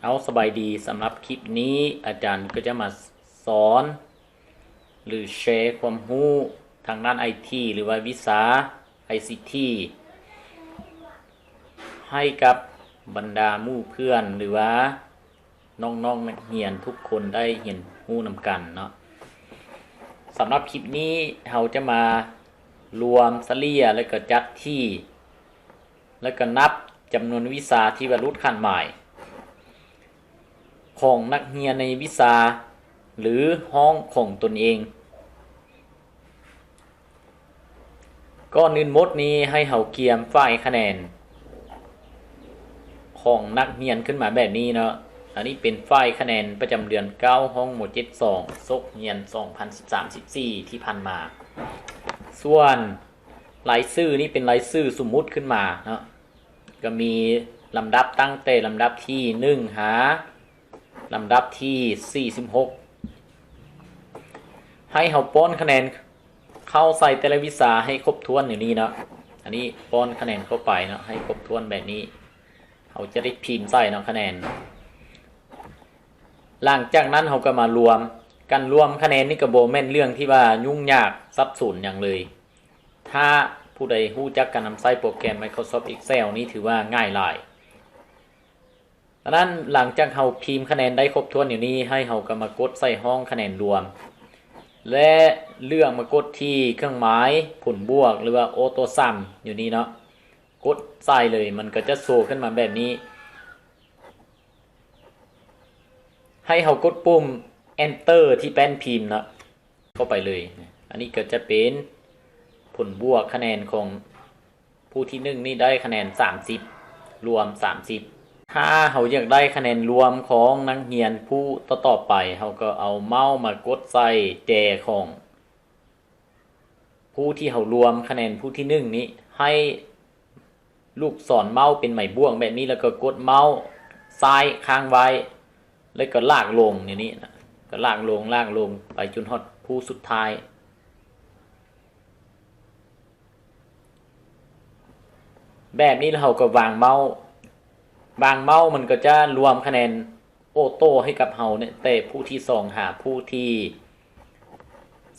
ເອົາ ສະບາຍດີ. ສຳລັບຄລິບນີ້ ອາຈານກໍຈະມາສອນ ຫຼື ແຊຄວາມຮູ້ທາງດ້ານໄອທີ ຫຼືວ່າວິຊາໄອຊີທີ ໃຫ້ກັບບັນດາໝູ່ເພື່ອນ ຫຼືວ່ານ້ອງໆນັກຮຽນທຸກຄົນໄດ້ຮຽນຮູ້ນຳກັນເນາະ. ສຳລັບຄລິບນີ້ເຮົາຈະມາລວມສະເລ່ຍ ແລະກໍຈັດທີ່ ແລະກໍນັບຈຳນວນວິຊາທີ່ວ່າຫຼຸດຂັ້ນໝາຍ ຂອງນັກຮຽນໃນວິຊາ ຫຼື ຫ້ອງຂອງຕົນເອງ. ກ່ອນອື່ນໝົດນີ້ ໃຫ້ເຮົາກຽມຟາຍຄະແນນຂອງນັກຮຽນຂຶ້ນມາແບບນີ້ເນາະ. ອັນນີ້ເປັນຟາຍຄະແນນປະຈຳເດືອນເກົ້າ ຫ້ອງ ມໍເຈັດສອງ ສົກຮຽນສອງພັນສິບສາມ ສິບສີ່ ທີ່ຜ່ານມາ. ສ່ວນລາຍຊື່ນີ້ເປັນລາຍຊື່ສົມມຸດຂຶ້ນມາເນາະ. ກໍມີລຳດັບຕັ້ງແຕ່ລຳດັບທີໜຶ່ງ ຫາລຳດັບທີສີ່ສິບຫົກ. ໃຫ້ເຮົາປ້ອນຄະແນນເຂົ້າໃສ່ແຕ່ລະວິຊາໃຫ້ຄົບຖ້ວນຢູ່ນີ້ເນາະ. ອັນນີ້ປ້ອນຄະແນນເຂົ້າໄປເນາະ ໃຫ້ຄົບຖ້ວນແບບນີ້. ເຮົາຈະໄດ້ພິມໃສ່ເນາະຄະແນນ. ຫຼັງຈາກນັ້ນເຮົາກໍມາລວມ. ການລວມຄະແນນນີ້ກໍບໍ່ແມ່ນເລື່ອງທີ່ວ່າຫຍຸ້ງຍາກສັບສົນຫຍັງເລີຍ. ຖ້າຜູ້ໃດຮູ້ຈັກການນຳໃຊ້ໂປຣແກຣມ Microsoft Excel ນີ້ຖືວ່າງ່າຍຫຼາຍ. ສະນັ້ນ ຫຼັງຈາກເຮົາພິມຄະແນນໄດ້ຄົບຖ້ວນຢູ່ນີ້ ໃຫ້ເຮົາກໍມາກົດໃສ່ຫ້ອງຄະແນນລວມ ແລະ ເລືອກມາກົດທີ່ເຄື່ອງໝາຍຜົນບວກ ຫຼືວ່າ Auto Sum ຢູ່ນີ້ເນາະ. ກົດໃສ່ເລີຍ ມັນກໍຈະໂຊຂຶ້ນມາແບບນີ້. ໃຫ້ເຮົາກົດປຸ່ມ Enter ທີ່ແປ້ນພິມເນາະ. ເຂົ້າໄປເລີຍ. ອັນນີ້ກໍຈະເປັນຜົນບວກຄະແນນຂອງຜູ້ທີໜຶ່ງນີ້ໄດ້ຄະແນນສາມສິບ ລວມສາມສິບ. ຖ້າເຮົາຢາກໄດ້ຄະແນນລວມຂອງນັກຮຽນຜູ້ຕໍ່ໆໄປ ເຮົາກໍເອົາເມົາສ໌ມາກົດໃສ່ແຈຂອງຜູ້ທີ່ເຮົາລວມຄະແນນຜູ້ທີໜຶ່ງນີ້ ໃຫ້ ລູກສອນເມົາສ໌ເປັນໄໝບວກແບບນີ້ ແລ້ວກໍກົດເມົາສ໌ຊ້າຍຄ້າງໄວ້ ແລ້ວກໍລາກລົງແນວນີ້ນະ ກໍລາກລົງ ລາກລົງໄປຈົນຮອດຜູ້ສຸດທ້າຍ ແບບນີ້. ແລ້ວເຮົາກໍວາງເມົາສ໌ ວາງເມົາສ໌ມັນກໍຈະລວມຄະແນນ ໂອໂຕ້ໃຫ້ກັບເຮົາເນຍ ແຕ່ຜູ້ທີສອງຫາຜູ້ທີ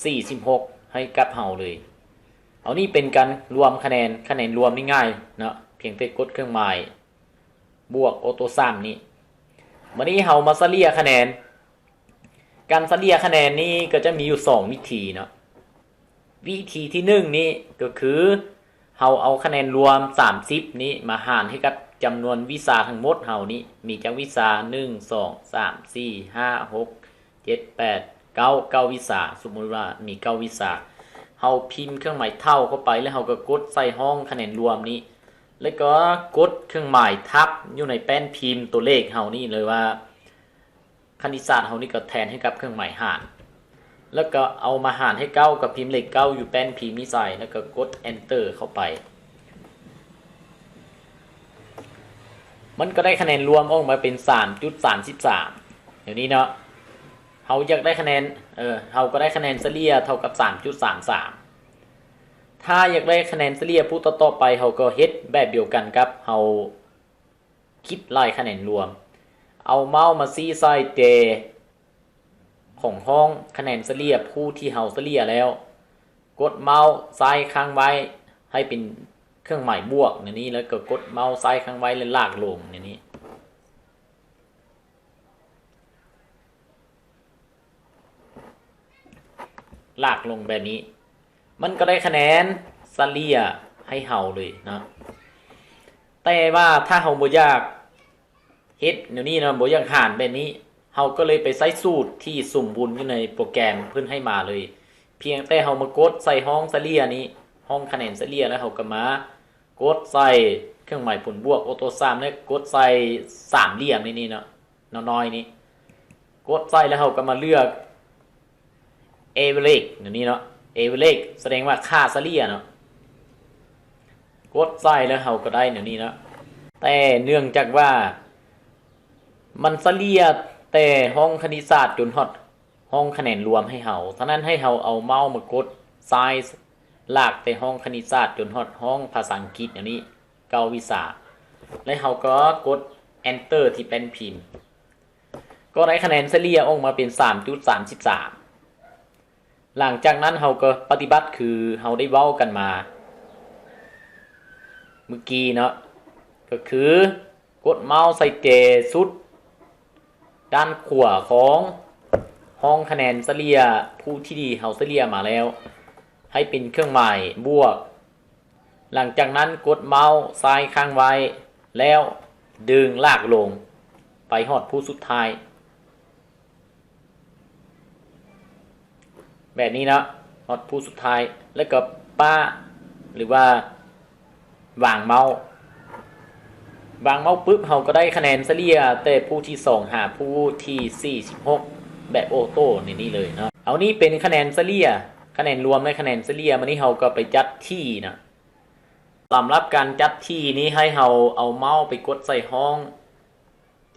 ສີ່ສິບຫົກໃຫ້ກັບເຮົາເລີຍ. ເອົາ ນີ້ເປັນການລວມຄະແນນ, ຄະແນນລວມນີ້ງ່າຍເນາະ, ພຽງແຕ່ກົດເຄື່ອງໝາຍບວກໂອໂຕ້ຊ້ຳນີ້. ບາດນີ້ເຮົາມາສະເລ່ຍຄະແນນ. ການສະເລ່ຍຄະແນນນີ້ກໍຈະມີຢູ່ສອງວິທີເນາະ. ວິທີທີໜຶ່ງນີ້ກໍຄື ເຮົາເອົາຄະແນນລວມສາມສິບນີ້ມາຫານໃຫ້ກັບຈຳນວນວິຊາທັງໝົດເຮົານີ້ ມີຈັກວິຊາ ໜຶ່ງ ສອງ ສາມ ສີ່ ຫ້າ ຫົກ ເຈັດ ແປດ ເກົ້າ ເກົ້າວິຊາ. ສົມມຸດວ່າມີເກົ້າວິຊາ ເຮົາພິມເຄື່ອງໝາຍເທົ່າເຂົ້າໄປ ແລ້ວເຮົາກໍກົດໃສ່ຫ້ອງຄະແນນລວມນີ້ ແລ້ວກໍກົດເຄື່ອງໝາຍທັບຢູ່ໃນແປ້ນພິມຕົວເລກເຮົານີ້ເລີຍວ່າ ຄະນິດສາດເຮົານີ້ກໍແທນໃຫ້ກັບເຄື່ອງໝາຍຫານ ແລ້ວກໍເອົາມາຫານໃຫ້ເກົ້າ ກໍພິມເລກເກົ້າຢູ່ແປ້ນພິມນີ້ໃສ່ ແລ້ວກໍກົດ Enter ເຂົ້າໄປ. ມັນກໍໄດ້ຄະແນນລວມອອກມາເປັນສາມຈຸດສາມສິບສາມ ດຽວນີ້ເນາະ. ເຮົາຢາກໄດ້ຄະແນນ ເອີ ເຮົາກໍໄດ້ຄະແນນສະເລ່ຍເທົ່າກັບສາມຈຸດສາມສາມ. ຖ້າຢາກໄດ້ຄະແນນສະເລ່ຍຜູ້ຕໍ່ໆໄປ ເຮົາກໍເຮັດແບບດຽວກັນກັບເຮົາ ຄິດໄລ່ຄະແນນລວມ. ເອົາເມົາສ໌ມາຊີ້ໃສ່ແຈຂອງຫ້ອງຄະແນນສະເລ່ຍຜູ້ທີ່ເຮົາສະເລ່ຍແລ້ວ ກົດເມົາສ໌ຊ້າຍຄ້າງໄວ້ໃຫ້ເປັນເຄື່ອງໝາຍບວກແນວນີ້ ແລ້ວກໍກົດເມົາສ໌ຊ້າຍຄ້າງໄວ້ ແລະ ລາກລົງແນວນີ້. ລາກລົງແບບນີ້ ມັນກໍໄດ້ຄະແນນສະເລ່ຍໃຫ້ເຮົາເລີຍເນາະ. ແຕ່ວ່າຖ້າເຮົາບໍ່ຢາກເຮັດແນວນີ້ເນາະ ບໍ່ຢາກຫານແບບນີ້ ເຮົາກໍເລີຍໄປໃຊ້ສູດທີ່ສົມບູນຢູ່ໃນໂປຣແກຣມເພິ່ນໃຫ້ມາເລີຍ. ພຽງແຕ່ເຮົາມາກົດໃສ່ຫ້ອງສະເລ່ຍນີ້ ຫ້ອງຄະແນນສະເລ່ຍ ແລ້ວເຮົາກໍມາ ກົດໃສ່ເຄື່ອງໝາຍຜົນບວກໂອໂຕ້ຊ້ຳ ແລະ ກົດໃສ່ສາມຫຼ່ຽມໃນນີ້ເນາະ ນ້ອຍໆນີ້ ກົດໃສ່ແລ້ວເຮົາກໍມາເລືອກ average ແນວນີ້ເນາະ. average ສະແດງວ່າຄ່າສະເລ່ຍເນາະ. ກົດໃສ່ແລ້ວເຮົາກໍໄດ້ແນວນີ້ເນາະ. ແຕ່ເນື່ອງຈາກວ່າມັນສະເລ່ຍແຕ່ຫ້ອງຄະນິດສາດຈົນຮອດ ຫ້ອງຄະແນນລວມໃຫ້ເຮົາ. ສະນັ້ນໃຫ້ເຮົາເອົາເມົາສ໌ມາກົດຊ້າຍ ລາກແຕ່ຫ້ອງຄະນິດສາດຈົນຮອດຫ້ອງພາສາອັງກິດ ອັນນີ້ເກົ້າວິຊາ ແລະ ເຮົາກໍກົດ Enter ທີ່ແປ້ນພິມ. ກໍໄດ້ຄະແນນສະເລ່ຍອອກມາເປັນສາມຈຸດສາມສິບສາມ. ຫຼັງຈາກນັ້ນເຮົາກໍປະຕິບັດຄືເຮົາໄດ້ເວົ້າກັນມາມື້ກີ້ເນາະ, ກໍຄືກົດເມົາສ໌ໃສ່ແຈສຸດດ້ານຂວາຂອງຫ້ອງຄະແນນສະເລ່ຍຜູ້ທີ່ເຮົາສະເລ່ຍມາແລ້ວ ໃຫ້ເປັນເຄື່ອງໝາຍບວກ. ຫຼັງຈາກນັ້ນກົດເມົາສ໌ຊ້າຍຄ້າງໄວ້ ແລ້ວດຶງລາກລົງໄປຮອດຜູ້ສຸດທ້າຍ ແບບນີ້ເນາະ, ຮອດຜູ້ສຸດທ້າຍ ແລ້ວກໍປະ ຫຼືວ່າວາງເມົາສ໌. ວາງເມົາສ໌ປຶບ ເຮົາກໍໄດ້ຄະແນນສະເລ່ຍແຕ່ຜູ້ທີສອງຫາຜູ້ທີສີ່ສິບຫົກ ແບບໂອໂຕ້ໃນນີ້ເລີຍເນາະ. ເອົານີ້ເປັນຄະແນນສະເລ່ຍ, ຄະແນນລວມ ແລະ ຄະແນນສະເລ່ຍ. ບາດນີ້ເຮົາກໍໄປຈັດທີ່ເນາະ. ສຳລັບການຈັດທີ່ນີ້ ໃຫ້ເຮົາເອົາເມົາສ໌ໄປກົດໃສ່ຫ້ອງ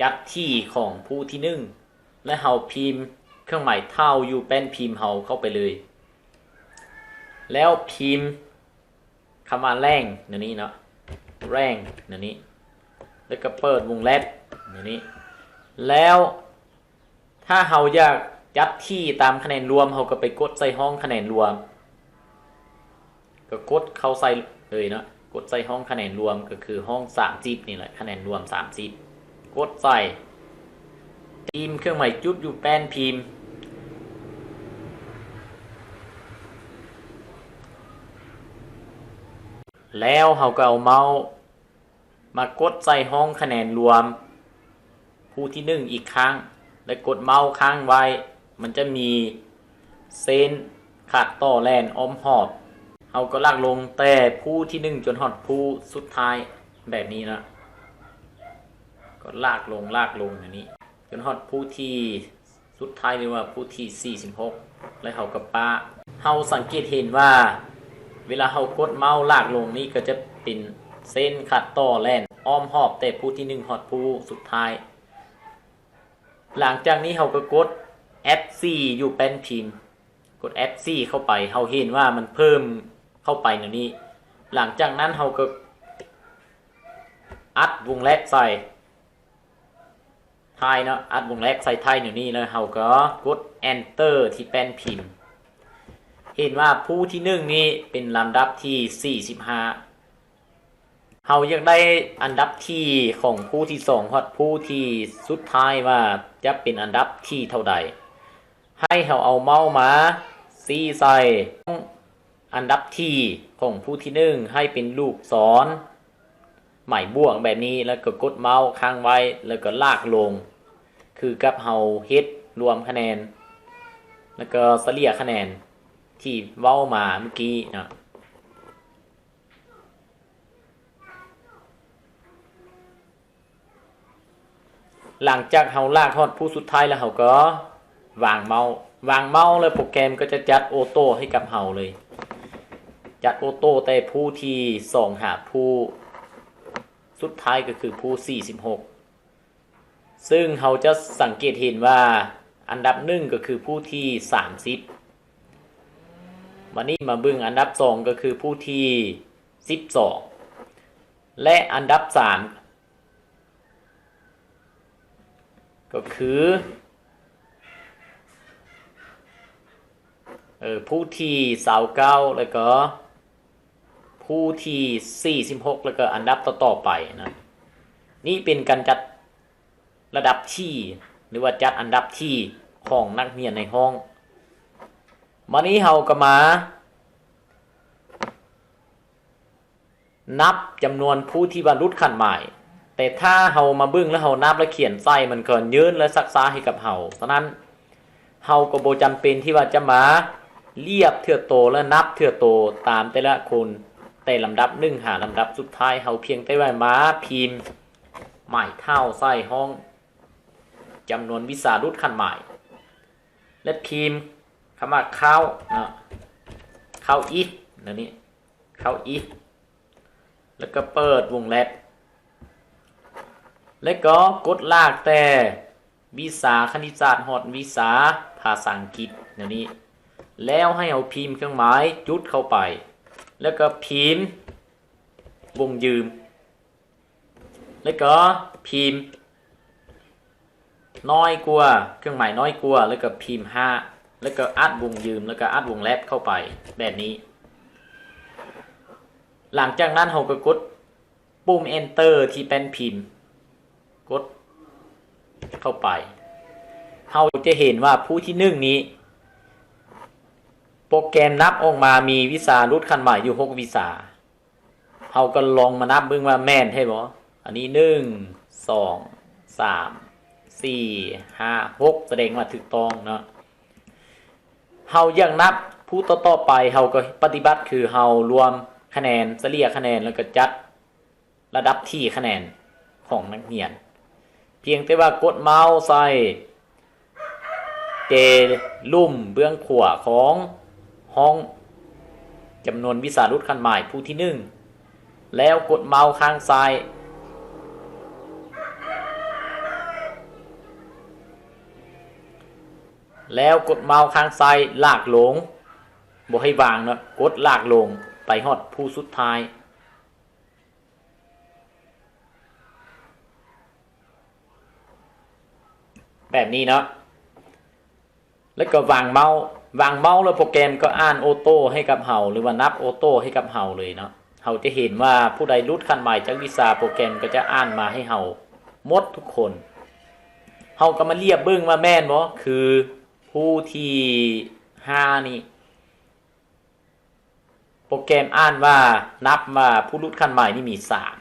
ຈັດທີ່ຂອງຜູ້ທີໜຶ່ງ ແລະ ເຮົາພິມເຄື່ອງໝາຍເທົ່າຢູ່ແປ້ນພິມເຮົາເຂົ້າໄປເລີຍ ແລ້ວພິມຄຳວ່າ rank ແນວນີ້ເນາະ, rank ແນວນີ້ ແລ້ວກໍເປີດວົງເລັບແນວນີ້. ແລ້ວ ຖ້າເຮົາຢາກຈັດທີ່ຕາມຄະແນນລວມ ເຮົາກໍໄປກົດໃສ່ຫ້ອງຄະແນນລວມ, ກໍກົດເຂົ້າໃສ່ເລີຍເນາະ, ກົດໃສ່ຫ້ອງຄະແນນລວມ ກໍຄືຫ້ອງສາມສິບນີ້ແຫຼະ, ຄະແນນລວມສາມສິບ ກົດໃສ່, ພິມເຄື່ອງໝາຍຈຸດຢູ່ແປ້ນພິມ ແລ້ວເຮົາກໍເອົາເມົາສ໌ ມາກົດໃສ່ຫ້ອງຄະແນນລວມຜູ້ທີໜຶ່ງອີກຄັ້ງ ແລະ ກົດເມົາສ໌ຄ້າງໄວ້. ມັນຈະມີເສັ້ນຂາດຕໍ່ແລ່ນອ້ອມຮອບ. ເຮົາກໍລາກລົງແຕ່ຜູ້ທີໜຶ່ງຈົນຮອດຜູ້ສຸດທ້າຍແບບນີ້ນະ. ກໍລາກລົງ, ລາກລົງແບບນີ້ ຈົນຮອດຜູ້ທີ ສຸດທ້າຍ ຫຼືວ່າຜູ້ທີສີ່ສິບຫົກ ແລ້ວເຮົາກໍປະ. ເຮົາສັງເກດເຫັນວ່າ ເວລາເຮົາກົດເມົາສ໌ລາກລົງນີ້ ກໍຈະເປັນເສັ້ນຂັດຕໍ່ແລ່ນອ້ອມຮອບແຕ່ຜູ້ທີໜຶ່ງຮອດຜູ້ສຸດທ້າຍ. ຫຼັງຈາກນີ້ເຮົາກໍກົດ F ສີ່ ຢູ່ແປ້ນພິມ, ກົດ F ສີ່ ເຂົ້າໄປ, ເຮົາເຫັນວ່າມັນເພີ່ມເຂົ້າໄປແນວນີ້. ຫຼັງຈາກນັ້ນເຮົາກໍອັດວົງແລັບໃສ່ ທ້າຍເນາະ, ອັດວົງແລັບໃສ່ທ້າຍແນວນີ້ ແລ້ວເຮົາກໍກົດ Enter ທີ່ແປ້ນພິມ. ເຫັນວ່າຜູ້ທີໜຶ່ງນີ້ເປັນລຳດັບທີສີ່ສິບຫ້າ. ເຮົາຢາກໄດ້ອັນດັບທີຂອງຜູ້ທີສອງຮອດຜູ້ທີສຸດທ້າຍວ່າຈະເປັນອັນດັບທີເທົ່າໃດ. ໃຫ້ເຮົາເອົາເມົາສ໌ມາຊີ້ໃສ່ ອັນດັບທີຂອງຜູ້ທີໜຶ່ງໃຫ້ເປັນລູກສອນໝາຍບວກແບບນີ້ ແລ້ວກໍກົດເມົາສ໌ຄ້າງໄວ້ ແລ້ວກໍລາກລົງ ຄືກັບເຮົາເຮັດລວມຄະແນນ ແລ້ວກໍສະເລ່ຍຄະແນນທີ່ເວົ້າມາມື້ກີ້ເນາະ. ຫຼັງຈາກເຮົາລາກຮອດຜູ້ສຸດທ້າຍແລ້ວ ເຮົາກໍວາງເມົາສ໌, ວາງເມົາສ໌ແລ້ວໂປຣແກຣມກໍຈະຈັດໂອໂຕ້ໃຫ້ກັບເຮົາເລີຍ, ຈັດໂອໂຕ້ແຕ່ຜູ້ທີສອງຫາຜູ້ສຸດທ້າຍ ກໍຄືຜູ້ທີສີ່ສິບຫົກ. ຊຶ່ງເຮົາຈະສັງເກດເຫັນວ່າອັນດັບໜຶ່ງກໍຄືຜູ້ທີສາມສິບ, ບາດນີ້ມາເບິ່ງອັນດັບສອງກໍຄືຜູ້ທີສິບສອງ ແລະ ອັນດັບສາມກໍຄື ເອີ ຜູ້ທີຊາວເກົ້າ ແລ້ວກໍຜູ້ທີສີ່ສິບຫົກ ແລ້ວກໍອັນດັບຕໍ່ໆໄປນະ. ນີ້ເປັນການຈັດລະດັບທີ ຫຼືວ່າຈັດອັນດັບທີຂອງນັກຮຽນໃນຫ້ອງ. ບາດນີ້ເຮົາກໍມາ ນັບຈຳນວນຜູ້ທີ່ວ່າຫຼຸດຂັ້ນໝາຍ, ແຕ່ຖ້າເຮົາມາເບິ່ງແລ້ວເຮົານັບແລ້ວຂຽນໃສ່ ມັນກໍຍືນ ແລະ ຊັກຊ້າໃຫ້ກັບເຮົາ. ສະນັ້ນ ເຮົາກໍບໍ່ຈຳເປັນທີ່ວ່າຈະມາລຽບເທື່ອໂຕ ແລະ ນັບເທື່ອໂຕຕາມແຕ່ລະຄົນ, ແຕ່ລຳດັບໜຶ່ງຫາລຳດັບສຸດທ້າຍ. ເຮົາພຽງແຕ່ວ່າມາພິມໝາຍເທົ່າໃສ່ຫ້ອງຈຳນວນວິຊາຫຼຸດຂັ້ນໝາຍ ແລະ ພິມຄຳວ່າ count ເນາະ, count if ແນວນີ້. ເຂົ້າອີກ ແລ້ວກໍເປີດວົງເລັບ ແລ້ວກໍກົດລາກແຕ່ວິຊາຄະນິດສາດຮອດວິຊາພາສາອັງກິດແນວນີ້ ແລ້ວໃຫ້ເຮົາພິມເຄື່ອງໝາຍຈຸດເຂົ້າໄປ ແລ້ວກໍພິມວົງຢືມ ແລ້ວກໍພິມ ນ້ອຍກວ່າ ເຄື່ອງໝາຍນ້ອຍກວ່າ ແລ້ວກໍພິມຫ້າ ແລ້ວກໍອັດວົງຢືມ ແລ້ວກໍອັດວົງແລັບເຂົ້າໄປແບບນີ້. ຫຼັງຈາກນັ້ນເຮົາກໍກົດປຸ່ມ Enter ທີ່ແປ້ນພິມ ກົດເຂົ້າໄປ. ເຮົາຈະເຫັນວ່າຜູ້ທີໜຶ່ງນີ້ ໂປຣແກຣມນັບອອກມາມີວິຊາຫຼຸດຂັ້ນໝາຍຢູ່ຫົກວິຊາ. ເຮົາກໍລອງມານັບເບິ່ງວ່າແມ່ນແທ້ບໍ່? ອັນນີ້ ໜຶ່ງ ສອງ ສາມ ສີ່ ຫ້າ ຫົກ ສະແດງວ່າຖືກຕ້ອງເນາະ. ເຮົາຢາກນັບຜູ້ຕໍ່ໆໄປ ເຮົາກໍປະຕິບັດຄືເຮົາລວມຄະແນນ ສະເລ່ຍຄະແນນ ແລ້ວກໍຈັດລະດັບທີ່ຄະແນນຂອງນັກຮຽນ. ພຽງແຕ່ວ່າກົດເມົາສ໌ໃສ່ ເຈລຸ່ມເບື້ອງຂວາຂອງຫ້ອງຈຳນວນວິຊາຫຼຸດຂັ້ນໝາຍຜູ້ທີໜຶ່ງ ແລ້ວກົດເມົາສ໌ຂ້າງຊ້າຍ ແລ້ວກົດເມົາສ໌ຂ້າງຊ້າຍລາກລົງ ບໍ່ໃຫ້ວາງເນາະ ກົດລາກລົງໄປຮອດຜູ້ສຸດທ້າຍ. ແບບນີ້ເນາະ ແລ້ວກໍວາງເມົາສ໌ ວາງເມົາສ໌ແລ້ວໂປຣແກຣມກໍອ່ານໂອໂຕ້ໃຫ້ກັບເຮົາ ຫຼືວ່ານັບໂອໂຕ້ໃຫ້ກັບເຮົາເລີຍເນາະ. ເຮົາຈະເຫັນວ່າຜູ້ໃດຫຼຸດຂັ້ນໝາຍຈັກວິຊາ ໂປຣແກຣມກໍຈະອ່ານມາໃຫ້ເຮົາໝົດທຸກຄົນ. ເຮົາກໍມາລຽບເບິ່ງວ່າແມ່ນບໍ່ ຄືຜູ້ທີຫ້ານີ້ ໂປຣແກຣມອ່ານວ່າ ນັບວ່າຜູ້ຫຼຸດຂັ້ນໝາຍນີ້ມີສາມ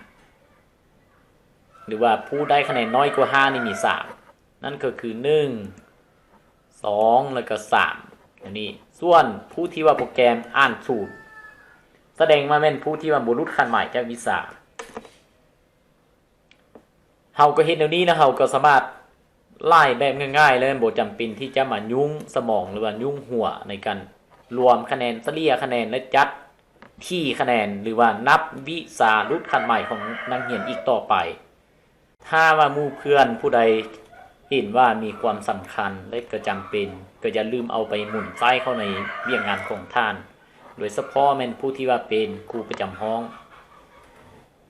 ຫຼືວ່າຜູ້ໄດ້ຄະແນນນ້ອຍກວ່າຫ້ານີ້ມີສາມ ນັ້ນກໍຄື ໜຶ່ງ ສອງ ແລ້ວກໍ ສາມ ອັນນີ້. ສ່ວນຜູ້ທີ່ວ່າໂປຣແກຣມອ່ານ ສູນ ສະແດງວ່າແມ່ນຜູ້ທີ່ວ່າບໍ່ຫຼຸດຂັ້ນໝາຍຈັກວິຊາ. ເຮົາກໍເຮັດແນວນີ້ນະ ເຮົາກໍສາມາດໄລ່ແບບງ່າຍໆເລີຍ ບໍ່ຈຳເປັນທີ່ຈະມາຫຍຸ້ງສະໝອງ ຫຼືວ່າຫຍຸ້ງຫົວໃນການລວມຄະແນນ ສະເລ່ຍຄະແນນ ແລະ ຈັດທີ່ຄະແນນ ຫຼືວ່ານັບວິຊາຫຼຸດຂັ້ນໝາຍຂອງນັກຮຽນອີກຕໍ່ໄປ. ຖ້າວ່າໝູ່ເພື່ອນຜູ້ໃດເຫັນວ່າມີຄວາມສຳຄັນ ແລະ ກໍຈຳເປັນ ກໍຢ່າລືມເອົາໄປໝູນໃຊ້ເຂົ້າໃນວຽກງານຂອງທ່ານ ໂດຍສະເພາະແມ່ນຜູ້ທີ່ວ່າເປັນຄູປະຈຳຫ້ອງ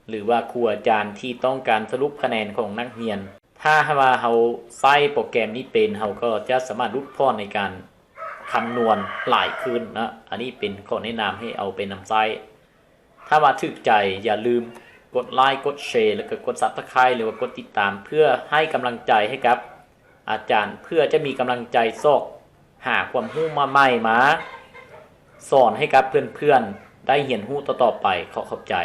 ຫຼືວ່າຄູອາຈານທີ່ຕ້ອງການສະຫຼຸບຄະແນນຂອງນັກຮຽນ. ຖ້າຫາກວ່າເຮົາໃຊ້ໂປຣແກຣມນີ້ເປັນ ເຮົາກໍຈະສາມາດຫຼຸດຜ່ອນໃນການຄຳນວນຫຼາຍຂຶ້ນເນາະ. ອັນນີ້ເປັນຂໍ້ແນະນຳໃຫ້ເອົາໄປນຳໃຊ້. ຖ້າວ່າຖືກໃຈ ຢ່າລືມກົດໄລຄ໌ ກົດແຊ ແລ້ວກໍກົດ Subscribe ຫຼືວ່າກົດຕິດຕາມ ເພື່ອໃຫ້ກຳລັງໃຈໃຫ້ກັບອາຈານ ເພື່ອຈະມີກຳລັງໃຈຊອກຫາຄວາມຮູ້ມາໃໝ່ມາສອນໃຫ້ກັບເພື່ອນໆໄດ້ຮຽນຮູ້ຕໍ່ໆໄປ. ຂໍຂອບໃຈ.